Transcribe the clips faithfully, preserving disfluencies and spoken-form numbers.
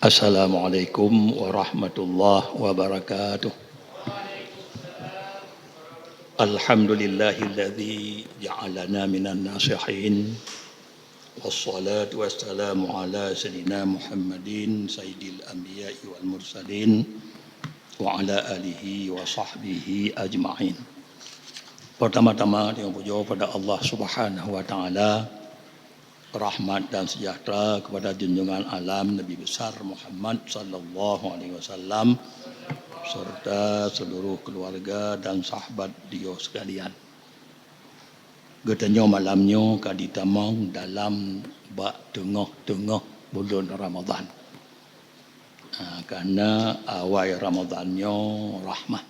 Assalamualaikum warahmatullahi wabarakatuh. Alhamdulillahilladzi ja'alana minan nasihin. Wassalatu wassalamu ala sayyidina Muhammadin sayyidil anbiya'i wal mursalin wa ala alihi wa sahbihi ajma'in. Pertama-tama, tanyoe pujoe pada Allah Subhanahu wa Ta'ala, rahmat dan sejahtera kepada junjungan alam Nabi Besar Muhammad sallallahu alaihi wasallam serta seluruh keluarga dan sahabat beliau sekalian. Geutanyoe malam nyoe ka jitamong dalam bak teungoh-teungoh buleuen Ramadhan. Ha, karena awai Ramadhan nyoe rahmah.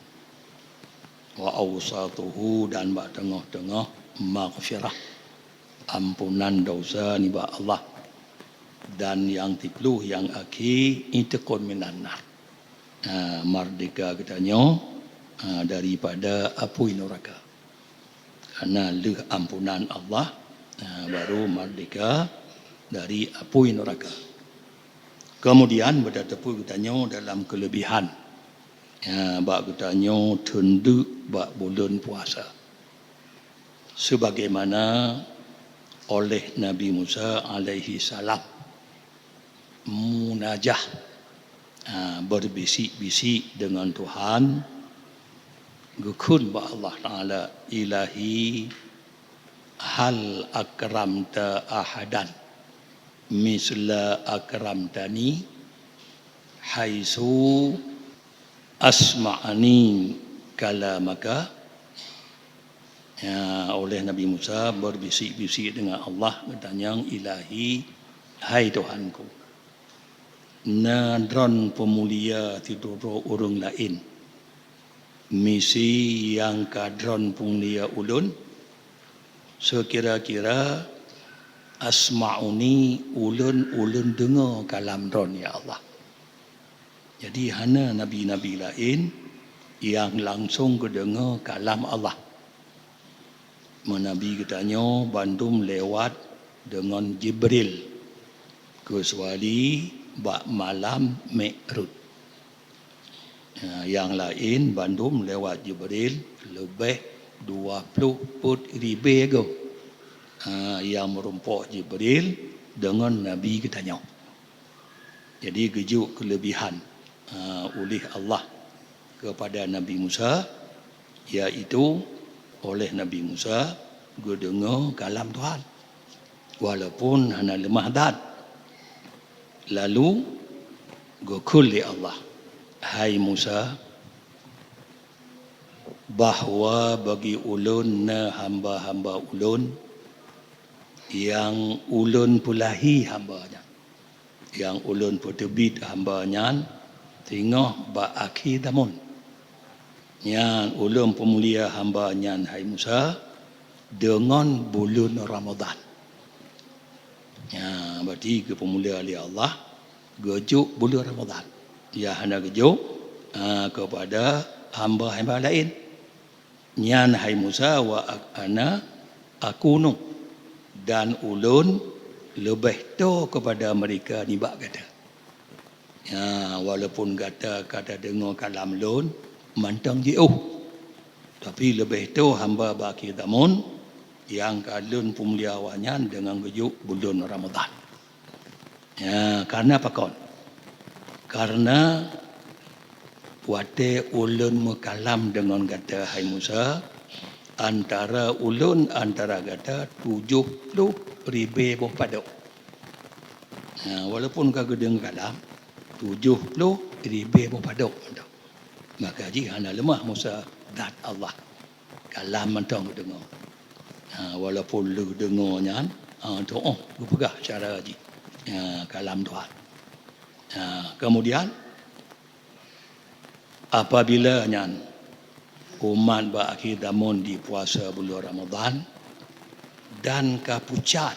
Wa awsatuhu, dan bak teungoh-teungoh maghfirah, ampunan dosa nibak Allah. Dan nyang siploh nyang akhé, itqun minan nar. Ha, merdeka geutanyoe, ha, daripada apui nuraka. Karena lheueh ampunan Allah, ha, baru merdeka dari apui nuraka. Kemudian, beutateupeue geutanyoe dalam kelebihan, ha, bak geutanyoe teundeuk bak buleuen puasa. Sebagaimana oleh Nabi Musa alaihi salam munajah, ha, berbisik-bisik dengan Tuhan, geukheun bak Allah Taala, "Ilahi, hal akramta ahadan misla akramtani, haitsu asma'ani kalamaka." Ya, oleh Nabi Musa berbisik-bisik dengan Allah, geutanyong, "Ilahi, hai Tuhanku, na droe peumulia sidroe ureuëng laén, misai nyang ka droe peumulia ulôn, seukira-kira asma'uni, ulôn, ulôn deungoe kalam droe, ya Allah." Jadi, hana nabi-nabi laén nyang langsong geudeungoe kalam Allah. Meunabi geutanyoe bandum lewat deungon Jibril, keucuali bak malam Mi'raj. Ha, nyang laén bandum lewat Jibril, leubeh dua ploh peuet ribée goe, ha, nyang meurumpok Jibril deungon Nabi geutanyoe. Jadi, geujok keuleubihan, ha, uleh Allah keupada Nabi Musa, yaitu oleh Nabi Musa geudeungoe kalam Tuhan, walaupun hana leumah that. Lalu geukheun lé Allah, "Hai Musa, bahwa bagi ulôn na hamba-hamba ulôn nyang ulôn peulahi hamba nyan, nyang ulôn peuteubiet hamba nyan singoh bak akhé zamon. Nyan ulôn peumulia hamba nyan, hai Musa, deungon buleuen Ramadhan." Nyan, berarti geupeumulia lé Allah, geujok buleuen Ramadhan. Ya, hana geujok, a, keupada hamba-hamba laén. Nyan, hai Musa, wa ak-, ana akunu, dan ulôn leubeh toe keupada meurika nibak gata. Ya, walaupun gata ka tadeungoe kalam lôn mantong jiôh, tapi leubeh toe hamba bak akhé zamon nyang ka lôn peumulia awaknyan deungon geujok buleuen Ramadhan. Ya, karena pakon? Karena watée ulôn meukalam deungon gata, hai Musa, antara ulôn, antara gata tujoh ploh ribée boh padok. Ha, walaupun ka geudeungoe kalam, tujoh ploh ribée boh padok mantong. Maka jih hana leumah Musa zat Allah. Kalam mantong geudeungoe. Ha, walaupun lheueh deungoe nyan, ha, tu'oh geupeugah cara jih. Ha, kalam Tuhan. Ha, kemudian, apabila nyan umat bak akhé zamon jipuasa buleuen Ramadhan dan ka pucat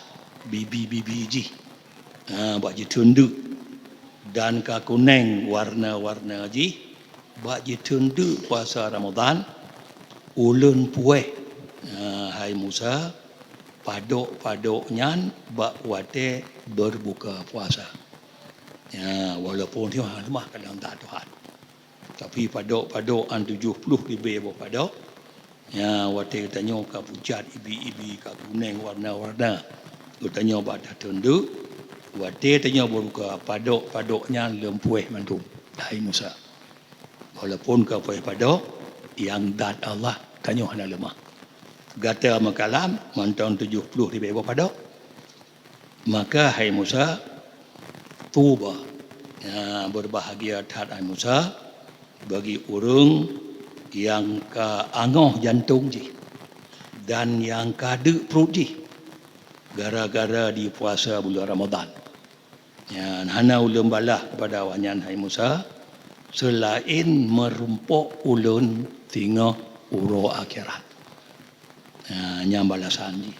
bibi-bibi jih, ha, bak jiteundeuk, dan ka kuneng warna-warna jih bak jiteundeuk puasa Ramadhan, ulôn puéh, ha, hai Musa, padok-padok nyan bak watée beureubuka puasa. Ya, walaupun nyoe leumah kadang dak Tuhan. Tapi padok-padok an tujoh ploh ribée boh padok, ya, watée geutanyoe ka pucat ibi-ibi, ka kuneng warna-warna, geutanyoe bak tateundeuk, watée tanyoe beuruka padok-padok nyan leumpweh mandum, hai Musa. Walaupun ka payah padok, nyang dat Allah tanyoe hana leumah. Gata meukalam mantong tujoh ploh ribée boh padok. Maka hai Musa, tuba, ya, beubahgia that hai Musa bagi ureuëng nyang ka angoh jantong jih dan nyang ka deuk pruet jih gara-gara jipuasa buleuen Ramadhan. Nyan hana ulôn balaih keupada awaknyan, hai Musa, seulaén meurumpok ulôn singoh uroe akhirat. Nah, nyan balasan jih.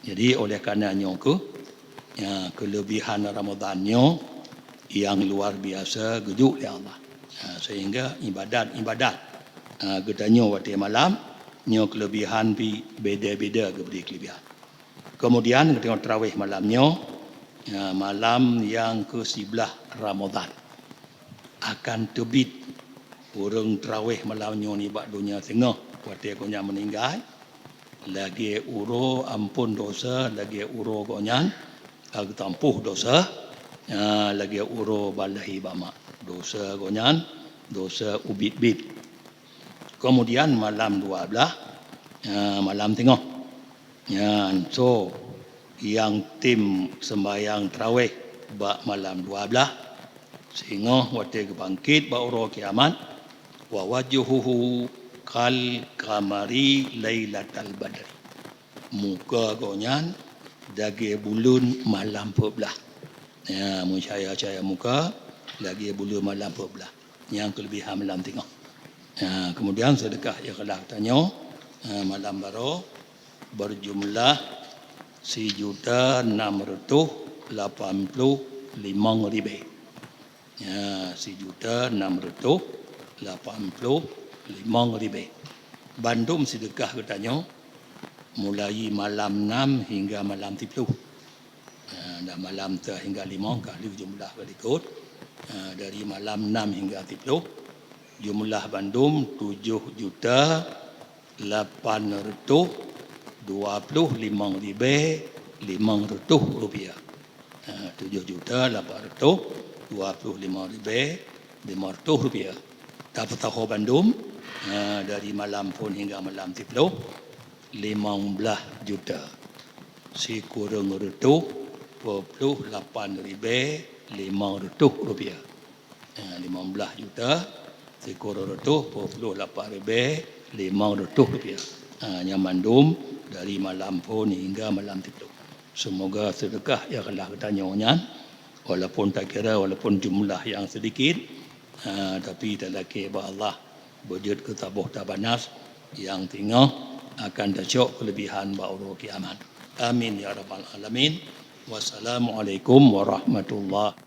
Jadi, oleh karena nyoe keuh, ya, keuleubihan Ramadhan nyoe nyang luar biasa geujok lé Allah. Ya, sehingga ibadat-ibadat, ha, geutanyoe watée malam nyoe keuleubihan pih beda-beda geubri keuleubihan. Keumudian geutanyoe tarawih malam nyoe, ya, malam nyang keusiblaih Ramadhan. Akan teubiet ureuëng tarawih malam nyoe nibak donya singoh watée gobnyan meuninggai, lagée uroe amphon dosa, lagée uroe gobnyan ka geutampôh dosa, ya, lagée uroe balaih bak mak. Dosa gobnyan, dosa ubit-bit. Keumudian malam dua blaih, ya, malam singoh. Nyan soe nyang tem seumbahyang tarawih bak malam dua blaih, singoh watée geubangkét bak uroe kiamat, wa wajhuhu kal qamari lailatal badri. Muka gobnyan lagée buleuen malam peuet blaih. Ya, meucahya-cahya muka lagée buleuen malam peuet blaih. Nyang keuleubihan malam singoh. Ha, keumudian seudeukah ikhlas tanyoe, ha, malam baroe beujumlah sijuta nam reutôh lapan ploh limong ribée. Ya, sijuta nam reutôh lapan ploh limong ribée. Bandum seudeukah geutanyoe mulai malam nam hingga malam siploh. Ha, dan malam teuh hingga limong ka lheueh jumlah ka likot. Ha, dari malam nam hingga siploh, jumlah bandum tujoh juta lapan reutôh dua ploh limong ribée limong reutôh rupiah. Ha, tujoh juta lapan reutôh dua ploh limong ribée limong reutôh rupiah. Tapeusaho bandum, ha, dari malam phon hingga malam siploh, limong blaih juta sikureueng reutôh peuet ploh lapan ribée limong reutôh rupiah. Ha, limong blaih juta sikureueng reutôh peuet ploh lapan ribée limong reutôh rupiah. Ha, nyan mandum dari malam phon hingga malam siploh. Seumoga seudeukah ikhlas geutanyoe nyan, walaupun takira, walaupun jumlah nyang seudikit, ha, tapi talakée bak Allah beujeuet keu saboh tabanas nyang singoh akan tacok keuleubihan bak uroe kiamat. Amin ya rabbal alamin. Wassalamualaikum warahmatullahi